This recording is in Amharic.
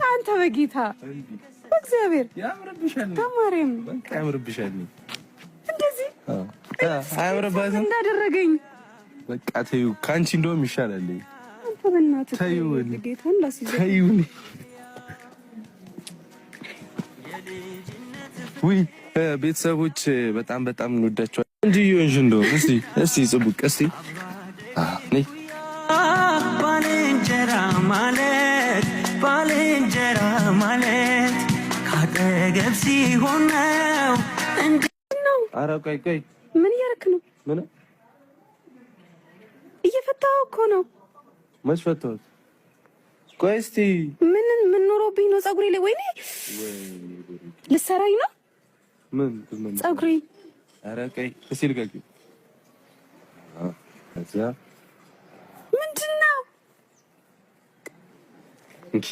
አንተ በጌታ በእግዚአብሔር ያምርብሻል፣ በማርያም በቃ ያምርብሻል። እንደዚህ አያምርባትም እንዳደረገኝ በቃ ተይው። ከአንቺ እንደውም ይሻላል። አንተ በእናትህ ተይው፣ ጌታን ላስይዘህ ተይው። ውይ ቤተሰቦች በጣም በጣም እንወዳቸዋለን። እንጂ ይሁንሽ እንደውም እስቲ እስቲ ጽቡቅ እስቲ ነይ ባልንጀራ ማለት ባልንጀራ ማለት ካጠገብ ሲሆን ነው። ኧረ ቆይ ቆይ፣ ምን እያደረክ ነው? ምን እየፈታኸው እኮ ነው። መች ፈታሁት? ቆይ እስቲ ምን ምን ኖሮብኝ ነው ፀጉሬ ላይ? ወይኔ ልሰራኝ ነው። ምን ፀጉሬ? ኧረ ቆይ እስቲ ልቀቂው። ከዛ ምንድን ነው? እንኪ